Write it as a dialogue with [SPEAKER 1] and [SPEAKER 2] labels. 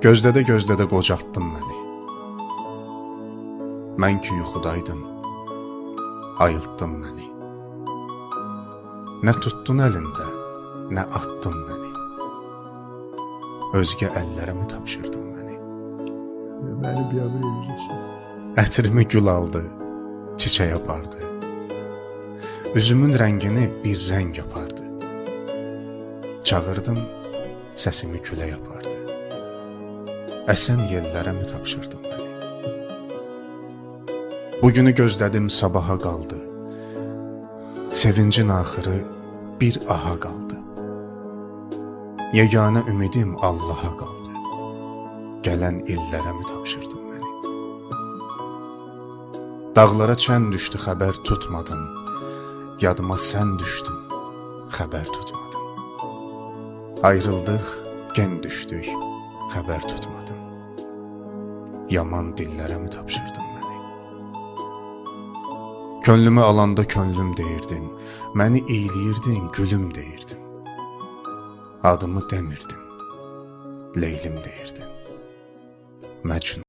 [SPEAKER 1] Gözlədə gözlədə qocaltdın məni. Mən ki yuxudaydım, ayıltdın məni. Nə tutdun əlində, nə atdın məni. Özgə əllərə mi tapşırdın məni?
[SPEAKER 2] Məni biabır eləyirsən.
[SPEAKER 1] Ətrimi gül aldı, çiçək apardı. Üzümün rəngini bir rəng apardı. Çağırdım, səsimi külək apardı. Əsən yellərə mi tapşırdın məni? Bugünü gözlədim, sabaha qaldı. Sevincin axırı bir aha qaldı. Yeganə ümidim Allaha qaldı. Gələn illərə mi tapşırdın məni? Dağlara çən düşdü, xəbər tutmadın. Yadıma sən düşdün, xəbər tutmadın. Ayrıldıq, gen düşdük, xəbər tutmadın. Yaman dillərə mi tapşırdın məni? Könlümü alanda könlüm deyirdin, məni iyləyirdin, gülüm deyirdin. Adımı demirdin, Leylim deyirdin. Məcnun.